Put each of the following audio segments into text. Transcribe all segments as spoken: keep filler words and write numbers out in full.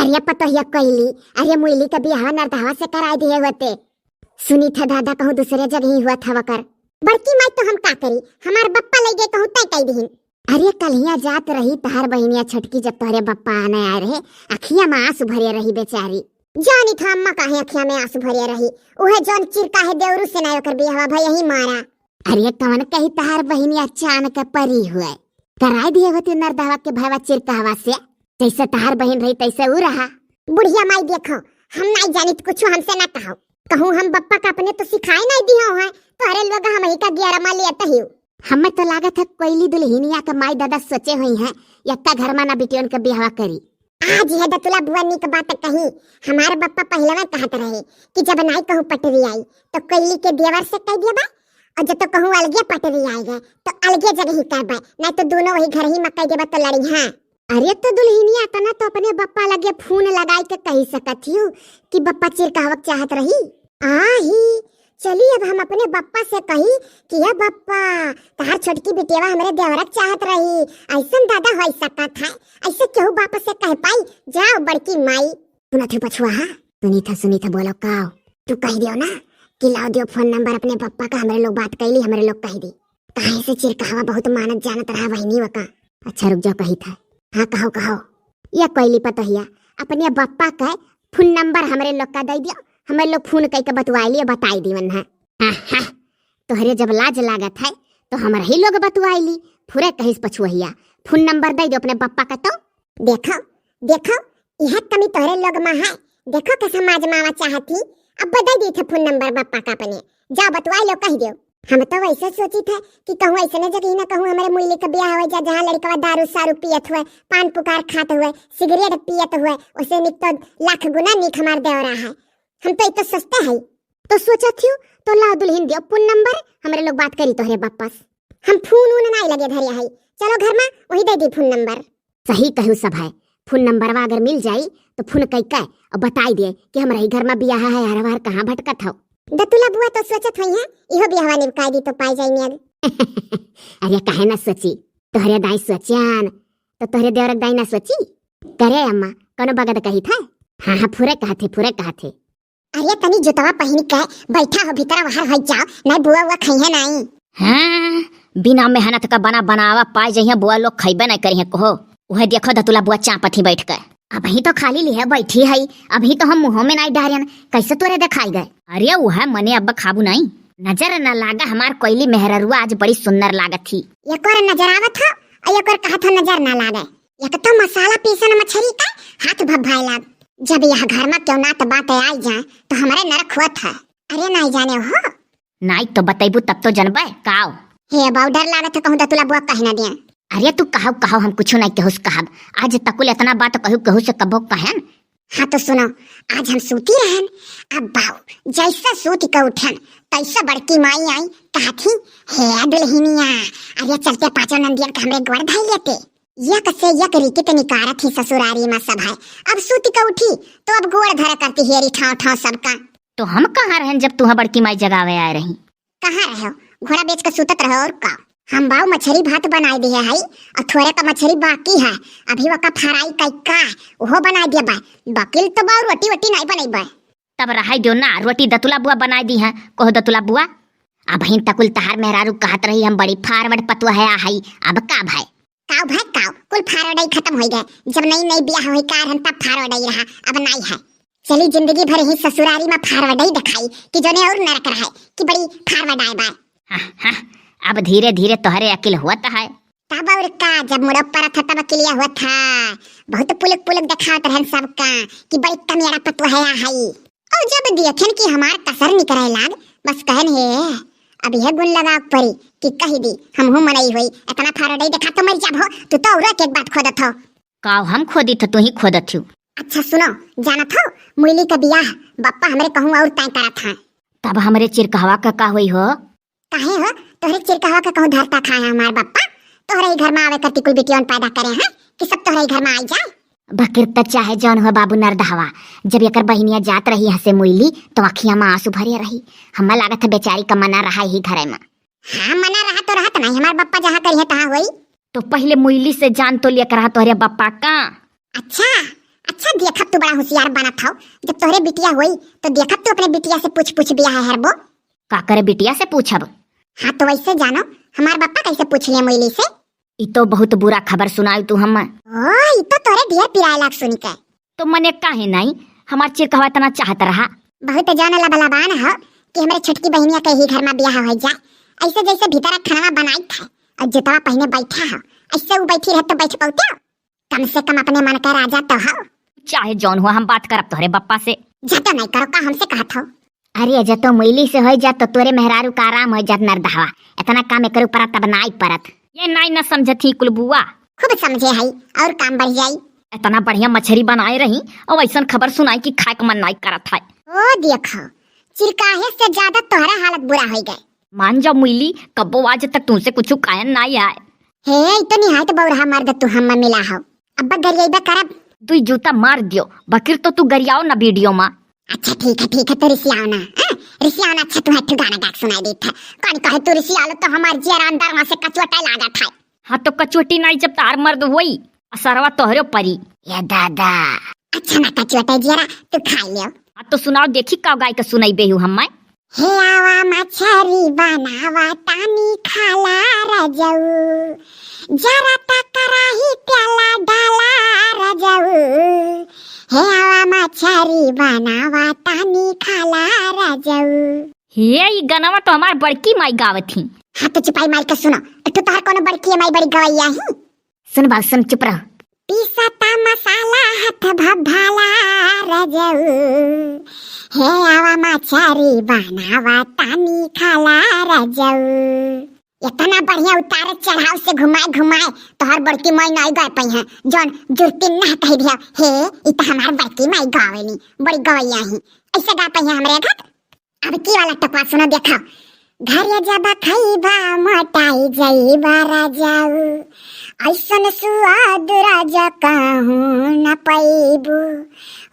अरे पतोहिया कोइली, अरे मुइली का बियाह नरदहवा से कराई दिहे होते। सुनी था दादा, कहूँ दूसरे जगह ही हुआ था वकर। बड़की माई तो हम का करी, हमार बप्पा लइ गए कहूँ तय कई दिहिन। अरे कल्हिया जात रही तहार बहिनिया छोटकी, जब तोहरे बप्पा आने आए रहे, अखिया में आंसू भरे रही बेचारी। जानी था अम्मा काहे अखिया में आंसू भरे रही, उहे जौन चिरका है देवरू से ना ओकर बियाहवा भई यही मारा। अरे कवन कही तहार बहिनिया चान के परी हुए, कराई दिहे होती नरदहवा के भवा चिरकहवा से। जैसे तहार बहिन रही तैसे ऊ रहा। बुढ़िया माई देखो, हम नाई जानित कुछ, हमसे ना कहो। कहूँ हम बप्पा का अपने तो सिखाए नाई दिहो है, तोहरे लोग हम ही का गियारा मा लिया तहियो। हमें तो लागत है कोइली दुल्हिनिया के माई दादा सोचे हुई हैं, यत्ता घर मा ना बिटियन के बियाहवा करी। आज यह दतुला बुआ नीक बात कही, हमार बप्पा पहले में कहत रहे कि जब नाई कहूँ पटरी आई तो कोइली के देवर से कह देबा, और जब तो कहूँ अलगे पटरी आई गए तो अलगे जगह ही करबे, नाई तो दोनों वही घर ही मा कह देबा तो लड़ी। हाँ, अरे तो दुल्हिनिया तना तो अपने बप्पा लगे फोन लगाई के कही सकत हियो कि बप्पा चिरकहवक चाहत रही। आही, चली अब हम अपने बप्पा से कही कि "ए बप्पा, तहार छोटकी बिटियावा हमरे देवरक चाहत रही, ऐसन दादा होई सकत है, ऐसे केहू बाप से कह पाई, जाओ बड़की माई।" सुनत है पछुआ, हाँ? सुनी था, सुनी था, बोलो काव? तू कह दियो ना कि लाओ दियो फोन नंबर अपने बप्पा का, हमरे लोग बात कैली, हमरे लोग कह दी। काहे से चिरकहवा बहुत मानत जानत रहा बहिनी वका। अच्छा रुक जाओ, कही था। हाँ कहो, कहो। या कोइली पतोहिया, अपने बप्पा का फोन नंबर हमरे लोग का दे दियो, हमरे लोग फोन कई के बतुआई लियो, बताई दीवन है। हाँ, हाँ, तोहरे जब लाज लागत है तो हमरे ही लोग बतुआई ली, फुरे कहिस पछुआ। फोन नंबर दे दियो अपने बप्पा का तो। देखो, देखो, यह कमी तोहरे लोग मा है। देखो के समाज मा आवा चाहत ही, अब दे दी थे फोन नंबर बप्पा का अपने। जाओ बतुआई लो, कह दियो। हम तो वैसे सोची थे कि कहूँ ऐसने जगह ना कहूँ हमरे मुइली का बियाह हो जा, जहाँ लड़कवा दारू सारू पियत हुए, पान पुकार खात हुए, सिगरेट पियत हुए, उसे निक तो लाख गुना निक हमार देवरा है। हम तो इतना सोचते हैं। तो सोचा थियो, तो लाओ दुल्हिन दियो फोन नंबर, हमरे लोग बात करी तोहरे बप्पा से। हम फोन उन नाई लगे धरे है, चलो घर मा वही दे दी फोन नंबर। सही कहू सब है, फोन नंबरवा अगर मिल जाई तो फोन कई के और बताई दे कि हमरे ही घर मा बियाह है, हर बार कहाँ भटकत हो। दतुला बुआ तो सोचत हुई है, इहो बियाहवा निपकाई दी तो पाई जाई नियग। अरे काहे ना सोची, तोहरे दाई सोचियान, तो तोहरे देवरक दाई ना सोची। करे अम्मा, कोनो बगद कही था? हाँ, हाँ, फुरे कहा थे, फुरे कहा थे। अरे तनी जुतवा पहिन के बैठा हो, भीतर बाहर हो जाओ, नहीं बुआ हुआ खइहे नहीं। हाँ, बिना मेहनत का बना बनावा पाए जइहे बुआ लोग खइबे नहीं करिहे कहो। उहे देखो दतुला बुआ चापत ही बैठ के। अबही तो खाली लिहे बैठी है, अबही तो हम मुँहो में नहीं डारेन, कैसे तोरे देखाई गए? अरे उहे मने अब खाबू नहीं। नजर न लागा हमार कोइली मेहररुआ आज बड़ी सुंदर लागत थी। एक और नजर आवत हो और एक और कहत हो नजर न लागे। एक तो मसाला पीसन मछरी का हाथ भभाए लाग। जब यह घर मा केहू नात बात आई जाए तो हमरे नरक होत है। अरे नाई जाने हो। नाई तो बतैबू तब तो जनबे काव। हे बाऊ डर लागत है कहूँ दतुला बुआ कहे ना दिया। अरे तू कहो कहो हम कुछ नहीं केहू से कहब। आज तकुल इतना बात कहू केहू से कबो कहन। हाँ तो सुनो, आज हम सूती रहन, अब बाऊ जैसा सूत के उठन तैसा बड़की माई आई, कहा थी, "हे दुल्हिनिया, अरे चलते पाँचों नंदियन का हमरे गोड़ धई लेते।" यक से यक रीति के निकारत ही ससुरारी मा सब है। अब सूत के उठी तो अब गोड़ धरे करती हेरी ठाव ठाव सबका। तो हम कहाँ रहन जब तुहा बड़की माई जगावे आए रही? कहाँ रहो? घोड़ा बेच के सूतत रहो और का? हम बाऊ मछरी भात बनाई दिया है और थोड़े का मछरी बाकी है, अभी वका फ्राई कई का उहो बनाई दिया बा। बकिल तो बाऊ रोटी वोटी नहीं बनई बा। तब रहाई दियो ना, रोटी दतुला बुआ बनाई दी है, कहो दतुला बुआ। अबहिन तकुल तहार मेहरारू कहत रही हम बड़ी फारवर्ड पतुआ है, आ हई, अब का भाई? काव भाई काव, कुल फारवर्ड ही खत्म होई गए। जब नई नई बियाह होई कार हम तब फारवर्ड ही रहा, अब नाई है। चली जिंदगी भर ही ससुरारी मा फारवर्ड ही दिखाई कि जोने और नरक रहे कि बड़ी फारवर्ड आए बा। हाँ, हाँ, अब धीरे धीरे तोहरे अकिल होत है। तब और का, जब मुड़ो परत है तब अकिलिया होत है। बहुत पुलुक पुलुक दिखावत रहन सबका कि बड़ी कमियारा पतुआ है आ हई। और जब देखेन कि हमार कसर निकरे लाग, बस कहन, "हे, अब यह गुण लगा परी कि कही दी, हमहू मनई होई, इतना फारवर्ड ही देखा तो मर जाब हो, तू तो और एक एक बात खोदत हो।" काव हम खोदी थे, तू ही खोदत हो। अच्छा सुनो, जानत हो, मुइली का बियाह बप्पा हमरे कहूँ और तय करत हैं। तब हमरे चिरकहवा का का होई हो? काहे हो, तोहरे चिरकहवा का कहूँ धरता खाए हमार बप्पा? तोहरे ही घर मा आवे करती कुल बिटियन पैदा करे हैं कि सब तोहरे ही घर मा आई जाए? बकिर त चाहे जौन हो बाबू नरदहवा, जब एकर बहिनिया जात रही हंसे मुइली तो अखिया मा आंसू भरे रही। हमें लागत है बेचारी का मना रहा ही घरे मा। हाँ, मना रहा तो रहत नहीं, हमार बप्पा जहाँ करिहे तहाँ होई। तो पहले मुइली से जान तो लिया करा तोहरे बप्पा का। अच्छा, अच्छा, देखब तू बड़ा होशियार बनत हौ। जब तोहरे बिटिया होई, तो देखब तू अपने बिटिया से पूछ पूछ बियाह हरबो। का करे बिटिया से पूछब? हाँ, तो वैसे जानो, हमार बप्पा कैसे पूछ लिए मोइली से? ई तो बहुत बुरा खबर सुनायु तू हम्मे। ओ, ई तो तोहरे ढेर पिराए लाग सुनी के। तो मने काहे नाई, हमार चिरकहवा इतना चाहत रहा। बहुत जान लबलबान ह कि हमरे छोटकी बहिनिया के ही घर में बियाह हो जाए। ऐसे जैसे भीतर खाना बनाई खाए और जूतवा पहने बैठा हो, ऐसे उ बैठी रहे तो बैठ पौते हो? कम से कम अपने मन का राजा तो हो। चाहे जौन हो, हम बात करब तोहरे बप्पा से। ज्यादा नहीं करो, का हमसे कहत हो? अरे, अजा तो मोइली से होई जात तो तोरे मेहरारू का आराम होई जात नरदहवा। इतना काम एकरे ऊपर तब नाई परत। ये नाई ना समझत ही कुल बुआ। खूब समझे हई और काम बढ़ जाई। इतना बढ़िया मछरी बनाए रही और ऐसन खबर सुनाई कि खाए के मन नाई करत है। ओ देखो, चिरकाहे से ज्यादा तोहरा हालत बुरा होई गए। मान जाओ मोइली, कब्बो आज तक तुमसे कुछ कायन नाई आए। हे, ई तो निहायत बौरहा मर्द तू हम्मा मिला हो। अब गरियाइबा करब। दुई जूता मार दियो, बकिर तो तू गरियाओ ना वीडियो मा। अच्छा ठीक है, ठीक है, तू रिसियाओ ना, हाँ? रिसियाओ ना, अच्छा तू है ठू गाना गा के सुनाई देत है। कौन कहे तू रिसियाओ तो हमार जियर अंदर वहाँ से कचुआटा लागत है। हाँ तो कचुआटी नाई जब तार मर्द होई, असरवा तोहरे परी। ये दादा। अच्छा ना कचुआटा जियरा, तू खाई लियो। हाँ तो सुनाओ देखी का गाय के सुनाई बेहू हम्मे। हे आवा मछरी बनावा तानी खाला रजऊ, जरा ता कराही प्याला डाला रजऊ। हे आवा मछरी बनावा तानी खाला रजऊ। हे, ई गनवा तो हमार बड़की माई गावत ही। हाँ तो चुपाई मार के सुनो, एक ठो तोहर कोनो बड़की माई बड़ी गवैया ही। सुन बाबू सुन, चुप रह। पीसता मसाला हाथ भभाला रजऊ, हे आवा मछरी बनावा तानी खाला रजऊ। इतना बढ़िया उतार चढ़ाव से घुमाए घुमाए तोहर बड़की माई नाई गाय पई है, जौन जुरती ना कह दिया, हे ई तो हमार बड़की माई गावेली, बड़ी गवैया ही, ऐसे गा पई है हमरे घर। अब की वाला टकवा सुनो देखा। घर जब खइबा मोटाई जइबा राजाऊ, ऐसन सुआद राजा कहूँ न पैबू।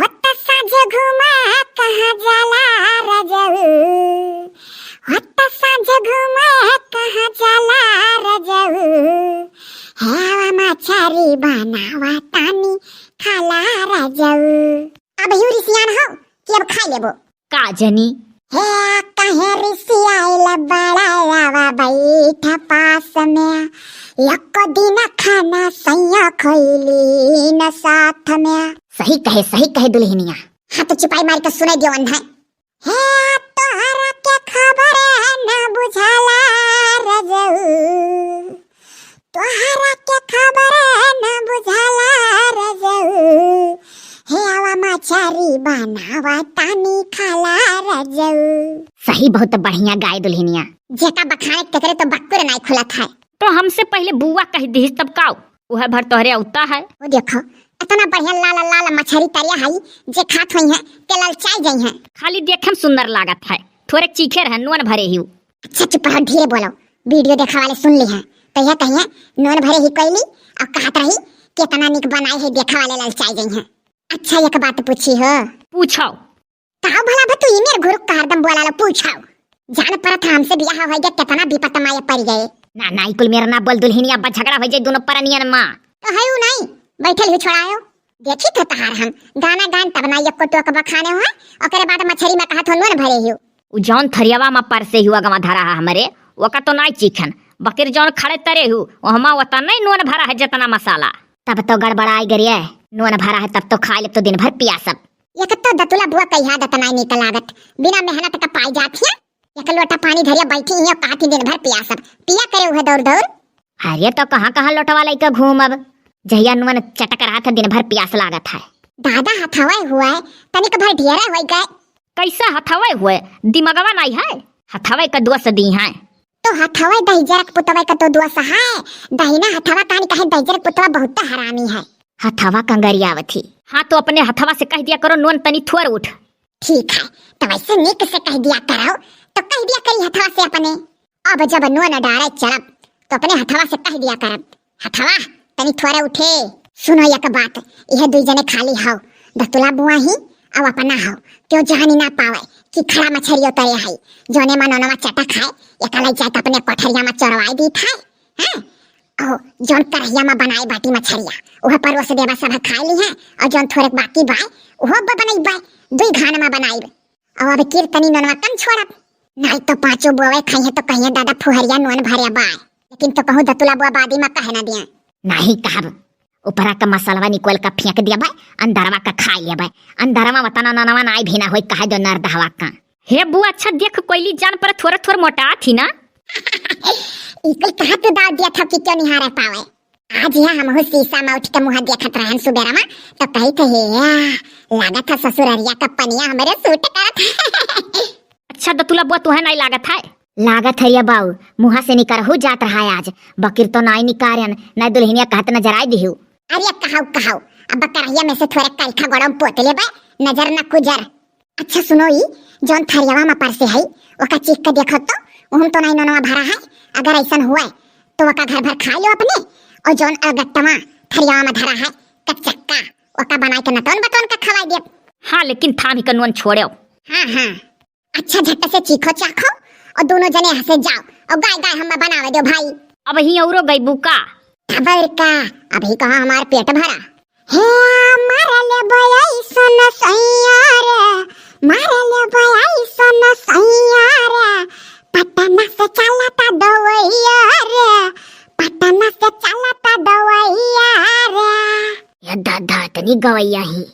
होत साँझ घुमा कहाँ जाला राजाऊ, होत साँझ घुमा कहाँ जाला राजाऊ। हेवा मछरी बनावा तानी खाला राजाऊ। अब हिउ रिसियान हो कि अब खाई लेबो? का जनी। हे कहे रिसियाइल बड़ा आवा बैठ पास में, एको दिन खाना सैया खैली न साथ में। सही कहे, सही कहे दुल्हनिया। हाँ तो चुपाई मार के सुने दियो अंधा। हे तोहरा के खबर न बुझाला रजऊ, तोहरा के खबर न बुझाला रजऊ। हे आवा मछरी बनावा तानी खाला रजऊ। सही बहुत बढ़िया गाय दुल्हनिया। जेका बखाने तेकरे तो बक्कुर नाई खुलत है। तो हमसे पहले बुआ कह दिहिस तब काऊ? उहे भर तोहरे औता है। वो देखो, इतना बढ़िया लाल लाल मछरी तरिया है, जे खात होई है, ते ललचाई जाई है। खाली देखे में सुंदर लागत है, थोरे चीखे रहे, नोन भरे ही। अच्छा चुप रहो, धीरे बोलो, वीडियो देखा वाले सुन ली है, तो यह कहिए नोन भरे ही कोई ली और कहत रही कि इतना निक बनाई है, देखा वाले ललचाई जाई है। अच्छा एक बात पूछी हो? पूछो। ताऊ भला भतू ई मेर घुरुक का हरदम बोला लो, पूछाओ। जान परत है हमसे बियाह होई गया, कितना विपत माया पड़ गए। ना, ना, ई कुल मेर ना बोल दुल्हनिया, अब झगड़ा हो जाए दोनों परनियन माँ। तो है उ नहीं, बैठल ही छोड़ायो। देखी तो तहार हम गाना गान तब ना एको टोक बखाने हो, ओकरे बाद मछरी में कहत हो नोन भरे हियो। उ जौन थरियावा में परसे हियो अगवा धरा है हमरे, ओका तो नाई चीखन, बकिर जौन खड़े तरे हियो, ओहमा ओतना ही नोन भरा है जितना मसाला। तब तो गड़बड़ाई गरिए, नोन भरा है तब तो खाए ले तो दिन भर पियासब। एक तो दतुला बुआ कहिया दतनाई निकल लागत, बिना मेहनत का पाई जात हिया। एक लोटा पानी धरिया बैठी हिया, कहती दिन भर पियासब, पिया करे उहे दौड़ दौड़। अरे तो कहाँ कहाँ लोटवा लइके घूमब, जहिया नोन चटक रहा था दिन भर पियास लागत है। दादा हथवे हुए, तनिक भर ढेरे होई गए। कैसे हथवे हुए, दिमगवा नाई है, हथवे का दोष दी है। तो हथवा दहिजरक पुतवा का तो दोष है। दहिना हथवा कान कहे दहिजरक पुतवा बहुत हरामी है। हथवा कंगरियावत ही। हाँ, तो अपने हथवा से कह दिया करो, नोन तनी थोर उठ। ठीक है, तो वैसे निक से कह दिया करो, तो कह दिया करी हथवा से अपने। अब जब नोन डारे चलब, तो अपने हथवा से कह दिया करब, हथवा, तनी थोरे उठे। सुनो एक बात, यह दुई जने खाली हव, दतुला बुआ ही, अब अपना हव, क्यों जानी ना पावे कि खड़ा मछरियो तरे है, जोने मा नोनवा चटक है, एकला जात अपने कोठरिया मा चोरवाई दी था, हैं? अहो, जौन करहिया मा बनाए बाटी मछरिया, उह परोस देबा, सब खाइ लिहे, अउर जौन थोरेक बाकी बाय, उहो ब-, बनइबे, दुइ घान मा बनाइब। अउ अब कीर तनी नोनवा कम छोड़ब, नाहीं तो पाँचो बोवे खइहे तो कहिहे दादा फुहरिया नोन भरे बाय, लेकिन तो कहूँ दतुला बुआ बादी मा कहे ना दिए। नाहीं कहब, उपरा का मसलवा निकोल का फेंक दिया बाय, अंदरवा का खाइ लिया बाय, अंदरवा वतना ननवा नाई भी ना होई, कहे दो नर दहवा का। हे बुआ, अच्छा देख कोइली जान पर थोर थोर मोटा थी ना। ई कुल कहाँ तू दाव दिया था कि क्यों निहारे पावे? आज यहाँ हमहू शीशा मा उठ के मुँह देखत रहन सुबेरा मा, तो कही थे, "हे, लागत है ससुररिया का पनिया हमरे सूट करत है।" अच्छा दतुला बुआ, तुहे नाई लागत है? लागत है ये बाऊ, मुँह से निकरहू जात रहा है आज, बकिर तो नाई निकारन, नाई दुल्हनिया कहत नजर आई दिहू। अरे कहौ, कहौ, अब करहिया में से थोरे कलखा गोड़म पोत लेबे, नजर न कुजर। अच्छा सुनो ई, जौन थरियावा में परसे है, ओका चीख के देखो तो, उहम तो नाई नोनवा भरा है। अगर ऐसन हुए, तो ओका घर भर खा लो अपने, और जौन अलगट्टवा थरियावा में धरा है, कचक्का, ओका बनाए के नतौन बतौन के खवाई देब। हाँ, लेकिन थामी के नोन छोड़ो। हाँ, हाँ। अच्छा, झट से चीखो चाखो और दोनों जने यहाँ से जाओ और गाय गाय हमें बनावे दो भाई। अब ही औरो गई बुका। अब और का, अभी कहाँ हमार पेट भरा। हे, मार ले बयाई सन सैया रे, मार ले बयाई सन सैया रे, पटना से चलता दवैया रे, पटना से चलता दवैया रे। ये दादा, तनी गवैया ही।